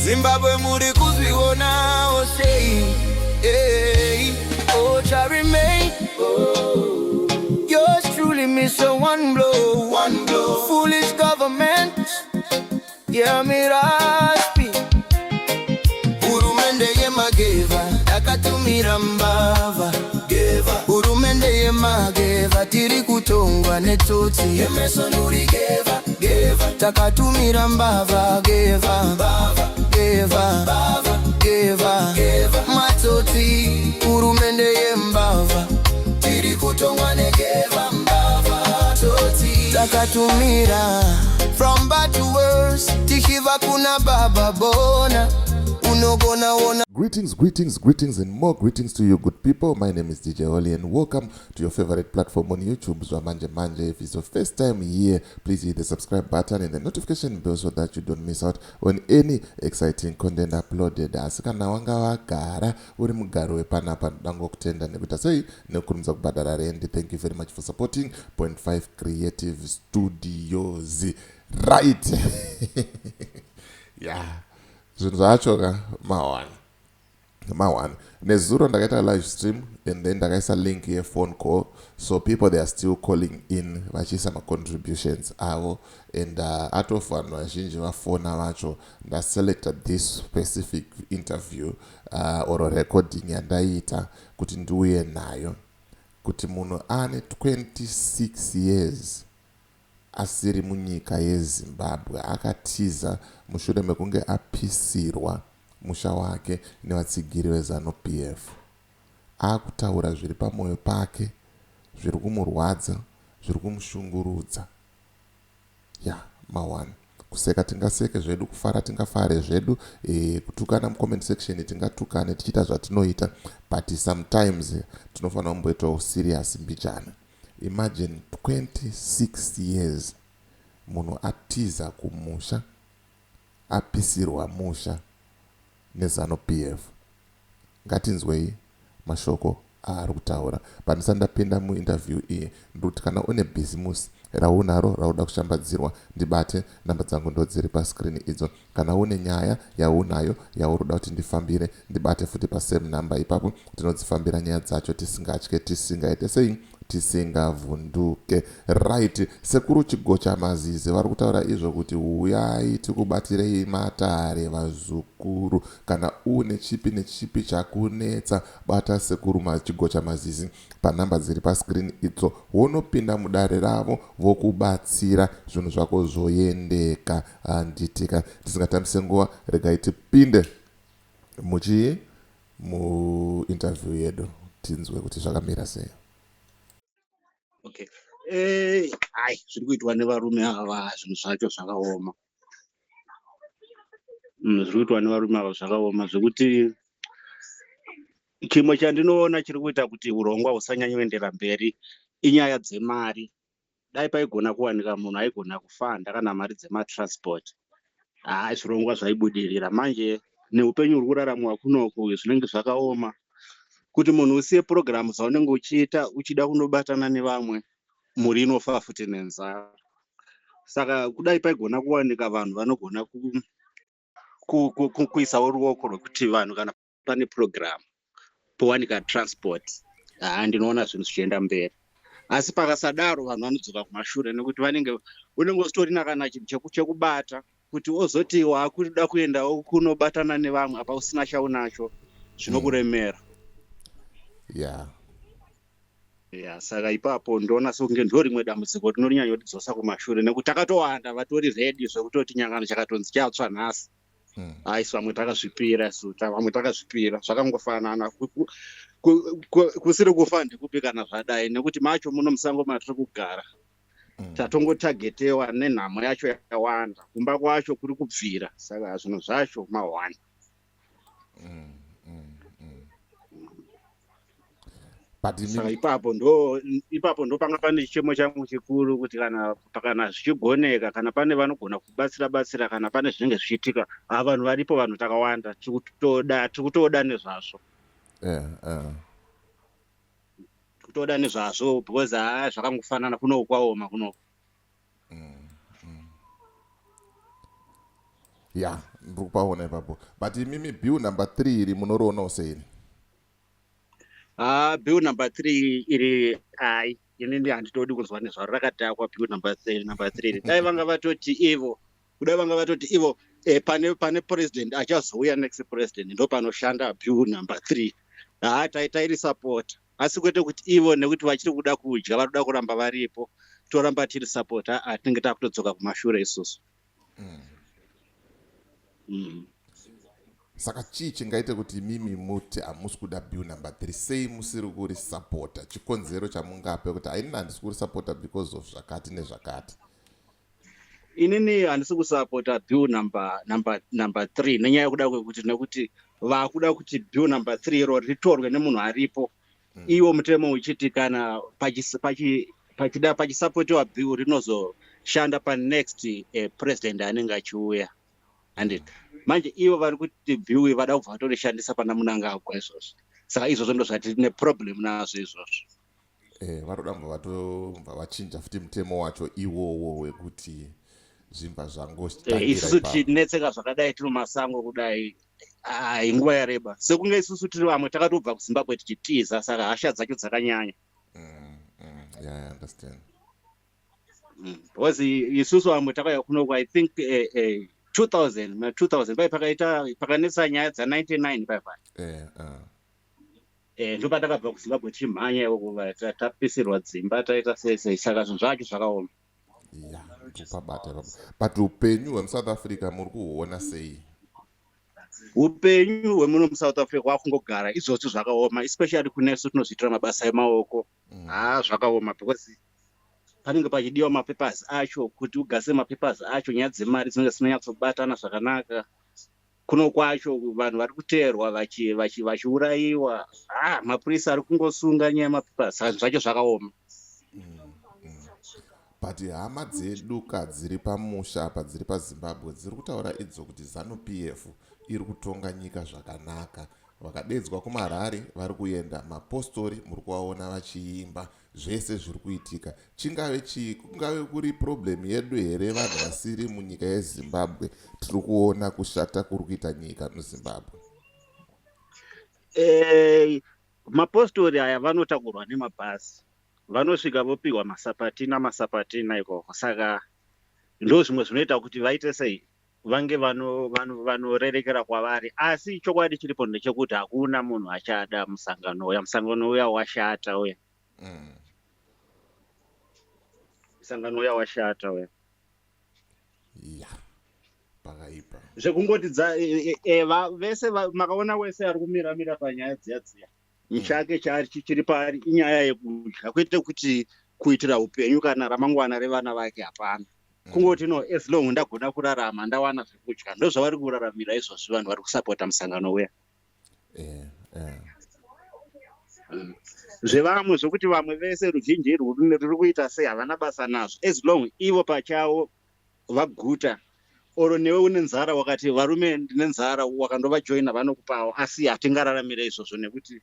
Zimbabwe muri kuzvionawo sei? Hey, oh, Charmaine. Oh. Yours truly Mr. One Blow. One Blow. Foolish government. Yeah, Miraspi. Hurumende yemageva yakatumira mbavha. Hurumende yemageva, tiri kutongwa netsotsi. Takatumira mbavha geva geva geva matsotsi. Hurumende yembavha, tiri kutongwa negeva mbavha tsotsi. Takatumira from bad to worse, tichibva kuna Baba Bona unogona ona. Greetings, greetings, greetings, and more greetings to you, good people. My name is DJ Oli, and welcome to your favorite platform on YouTube, Zwamanje Manje. If it's your first time here, please hit the subscribe button and the notification bell so that you don't miss out on any exciting content uploaded. Asi kana wanga wagara uri mugaro wepanapa, ndangokutenda nekuita sei nekukurumidza kubhadhara rendi. Thank you very much for supporting Point 5 Creative Studios. Right. Yeah. Zvinhu zvacho ka ma1 ma1. Nezuro ndakaita live stream and then ndakaisa link yephone call, so people, they are still calling in vachiisa macontributions avo and atof vanhu vazhinji vafona vacho, ndaselecta this specific interview or recording yandaiita kuti ndiuye nayo, kuti munhu ane 26 years asiri munyika yeZimbabwe, akatiza mushure mekunge apisirwa musha wake nevatsigiri veZANU PF, akutaura zviri pamwoyo pake, zviri kumurwadza, zviri kumushungurudza. Ya ma1 kuseka tingaseke zvedu, kufara tingafare zvedu, kutukana mucomment section tingatukane tichiita zvatinoita, but sometimes tinofanira kumboitawo serious mbijana. Imagine 26 years munhu atiza kumusha, apisirwa musha neZANU PF. Ngatinzwei mashoko aari kutaura. Pandisati ndapinda muinterview iyi, ndikuti kana une bhizimusi raunaro rauda kushambadzirwa, ndibate. Namba dzangu ndo dziri pascreen idzo. Kana une nyaya yaunayo yauri kuda kuti ndifambire, ndibate futi pasame number ipapo. Tinodzifambira nyaya dzacho tisingatye, tisingaite sei, tisingavhunduke. Right, Sekuru Chigocha Mazizi vari kutaura izvo kuti uyai tikubatirei matare vazukuru. Kana une chipi nechipi chakunetsa, bata Sekuru Chigocha Mazizi panhamba dziri pascreen idzo, wonopinda mudare ravo vokubatsira, zvinhu zvako zvoendeka. Handitika tisingatambise nguva, regai tipinde muchii muinterview yedu, tinzwe kuti zvakamira sei. Okay, hai, zviri kuitwa nevarume ava, zvinhu zvacho zvakaoma. Zviri kuitwa nevarume ava zvakaoma zvekuti chimwe chandinoona chiri kuita kuti urongwa husanyanyoendera mberi inyaya dzemari. Dai paigona kuwanika munhu aigona kufanda kana mari dzematransport, hai, zvirongwa zvaibudirira. Manje neupenyu huri kuraramwa kunoku, zvinenge zvakaoma kuti munhu usiye purogiramu dzaunenge uchiita uchida kunobatana nevamwe. Mhuri inofa futi nenzara. Saka kudai paigona kuwanika vanhu vanogona kuisawo ruoko rwekuti vanhu, kana pane purogiramu, powanika transport, haa, ndinoona zvinhu zvichienda mberi. Asi pakasadaro, vanhu vanodzoka kumashure nekuti vanenge unenge usitorina kana chinhu chekubata kuti ozoti waakuda kuendawo kunobatana nevamwe, apa usina chaunacho, zvinokuremera. Ya, saka ipapo ndoona sekunge ndo rimwe dambudziko rinonyanyotidzosa kumashure, nekuti takatowanda vatori ready zvekutoti nyangano chakatonzi chatsva nhasi, aisu vamwe takazvipira isu, vamwe takazvipira. Zvakangofanana, kusiri kufa ndikupi kana zvadai, nekuti macho muno musango matiri kugara tatongotagetewa nenhamo yacho yakawanda, kumba kwacho kuri kubvira, saka zvinhu zvacho mahwani. But Saka ipapo ndo panga pane chichemo changu chikuru, kuti kana zvichigoneka, kana pane vanogona kubatsira batsira, kana pane zvinenge zvichiitika, ha, vanhu varipo, vanhu takawanda, tiri kutoda nezvazvo. Tiri kutoda nezvazvo because haa, zvakangofanana, kunoku kwaoma kunoku. Ya. Ndiri kupaona ipapo, but imimi bill number 3 iri munorionawo seini? Ah, bill number 3 iri, ai, inini handitodi kunzwa nezvaro. Rakadhakwa bill number 3 iri. Dai vanga vatoti ivo, kudai vanga vatoti ivo pane president achazouya, next president, ndo panoshanda bill number 3, haa, tairisapota. Asi kwete kuti ivo, nekuti vachiri kuda kudya, vari kuda kuramba varipo, toramba tiri sapota. Aa, tinenge takutodzoka kumashure isusu. Saka chii chingaite kuti mimi muti hamusi kuda bill number 3? Sei musiri kurisapota? Chikonzero chamungape kuti hainini handisi kurisapota because of zvakati nezvakati? Inini handisi kusapota bill number 3 nenyaya yekuda kwekuti, nekuti vakuda kuti bill number 3 iro ritorwe nemunhu aripo. Iwo mutemo uchiti kana pachida pachisapotiwa bill, rinozoshanda panext president anenge achiuya, handiti? Manje ivo vari kuti bill vada kubva vatorishandisa pana Mnangagwa izvozvo. Saka izvozvo ndo zvatine problem nazvo izvozvo. Varoda kubva vatobva vachinja futi mutemo wacho iwowo wekuti zvimba zvangotangira Isusu ipapo. Tichinetseka zvakadai, tiri mumasango kudai, ai, nguva yareba, sekunge isusu tiri vamwe takatobva kuZimbabwe tichitiza, saka hasha dzacho dzakanyanya. Yeah, I understand. Because isusu vamwe takauya kunoku, I think 2000, ma 2000 pai pakaita pakanetsa nyaya dza99 pai pai. Ndo patakabva kuZimbabwe tichimhanya ikoko, tapisirwa dzimba, taita sei sei, saka zvinhu zvacho zvakaoma. Ya, ndikupabata ipapo. But upenyu hwemuSouth Africa muri kuhuona sei? Upenyu hwemuno muSouth Africa hwakungogara izvozvi zvakaoma, especially kunesu tinozviitira mabasa emaoko. Haa, zvakaoma because panenge pachidiwa mapapers acho. Kuti ugase mapapers acho, nyaya dzemari dzinenge dzinonyatsobatana zvakanaka. Kuno kwacho vanhu vari kuteerwa, vachiurayiwa. Ah, mapurisa ari kungosunga nyaya yemapapers, saka zvinhu zvacho zvakaoma. But hama dzedu ka dziri pamusha apa, dziri paZimbabwe, dziri kutaura idzo kuti ZANU PF iri kutonga nyika zvakanaka. Vakadedzwa kumarari vari kuenda, mapostori muri kuvaona vachiimba, zvese zviri kuitika. Chingave chii? Kungave kuri problem yedu here, vanhu vasiri munyika yeZimbabwe, tiri kuona kushata kuri kuita nyika muZimbabwe? Mapostori aya vanotakurwa nemabhazi, vanosvika vopiwa masapatina masapatina ikoko. Saka ndo zvimwe zvinoita kuti vaite sei, vange vanorerekera kwavari. Asi chokwadi chiripo ndechekuti hakuna munhu achada musangano uya. Musangano uya washata uya. Musangano uya washata uya. Ya, pakaipa. Zvekungoti vese makaona wese ari kumiramira panyaya dziya dziya, chake chaari chiri paari inyaya yekudya, kwete kuti kuitira upenyu kana ramangwana revana vake hapana. Kungoti no, as long ndagona kurarama, ndawana zvekudya, ndo zvavari kuraramira izvozvi vanhu vari kusapota musangano uya. Zvevamwe zvokuti vamwe vese ruzhinji ruri kuita sei, havana basa nazvo, as long ivo pachavo vaguta. Oro newe une nzara, wakati varume ndine nzara, wakandovajoina, vanokupawo. Asi hatingararamire izvozvo nekuti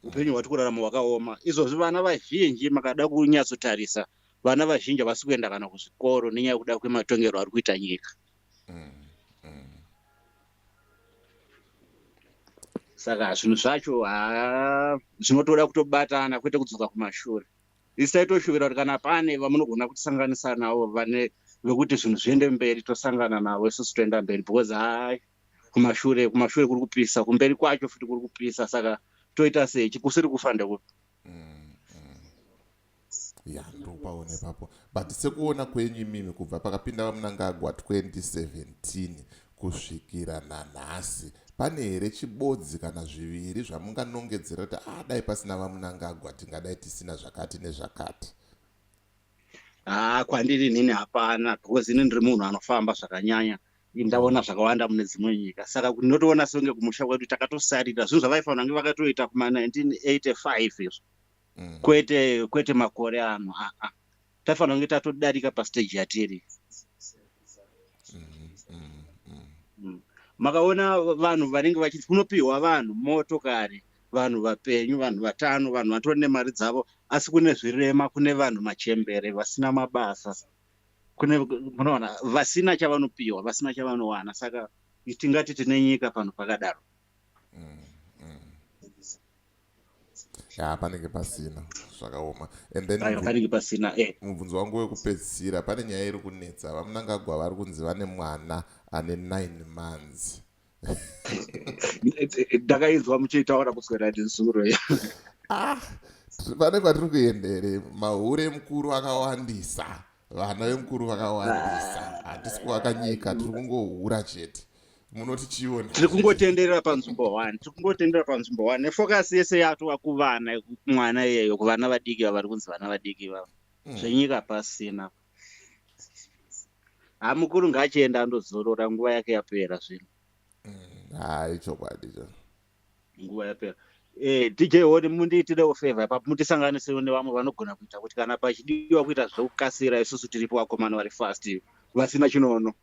upenyu hwati kurarama hwakaoma izvozvi. Vana vazhinji, makada kunyatsotarisa, vana vazhinji havasi kuenda kana kuzvikoro nenyaya yekuda kwematongerwo ari kuita nyika. Saka zvinhu zvacho, ha, zvinotoda kutobatana, kwete kudzoka kumashure. Isu taitoshuvira kuti kana pane vamunogona kutisanganisa navo, vane vekuti zvinhu zviende mberi, tosangana navo isusu toenda mberi, because hai, kumashure, kumashure kuri kupisa, kumberi kwacho futi kuri kupisa. Saka toita sei? Chikusiri kufa ndekupi? Ya, ndopaona ipapo. But sekuona kwenyu imimi, kubva pakapinda vaMnangagwa 2017 kusvikira nanhasi, pane here chibodzi kana zviviri zvamunganongedzera kuti a, dai pasina vaMnangagwa tingadai tisina zvakati nezvakati? Haa, kwandiri inini hapana, because ini ndiri munhu anofamba zvakanyanya. Ndaona zvakawanda mune dzimwe nyika, saka ndinotoona senge kumusha kwedu takatosarira zvinhu zvavaifanira kunge vakatoita kuma1985 izvo. Kwete makore ano. Aa, taifanira kunge tatodarika pastage yatiri. Makaona vanhu vanenge vachiti kunopiwa vanhu motokari, vanhu vapenyu, vanhu vatano, vanhu vatori nemari dzavo, asi kune zvirema, kune vanhu machembere vasina mabasa. Kune munoona vasina chavanopiwa, vasina chavanowana. Saka tingati tine nyika panhu pakadaro? Ya, panenge pasina, zvakaoma. And then Aiwa, panenge pasina. Mubvunzo wangu wekupedzisira, pane nyaya iri kunetsa. VaMnangagwa vari kunzi vane mwana ane 9 months. Ndakainzwa muchiitaura kuswera nezuro. Ah, pane kwatiri kuenda here? Mahure mukuru akawandisa, vana vemukuru vakawandisa. Hatisi kuvaka nyika, tiri kungohura chete. Munoti chiona? Tiri kungotenderera panzvimbo one, tiri kungotenderera panzvimbo one, nefocus yese yatova kuvana, mwana iyeyo, kuvana vadiki ava vari kunzi vana vadiki ivava. Zvenyika pasina. Ha, mukuru ngaachienda andozorora, nguva yake yapera zvino. Hai, chokwadi cho. Nguva yapera. DJ Honi, mundiitirewo favor ipapo, mutisanganisewo nevamwe vanogona kuita kuti kana pachidiwa kuita zvekukasira, isusu tiripo, vakomana vari fast vasina chinono.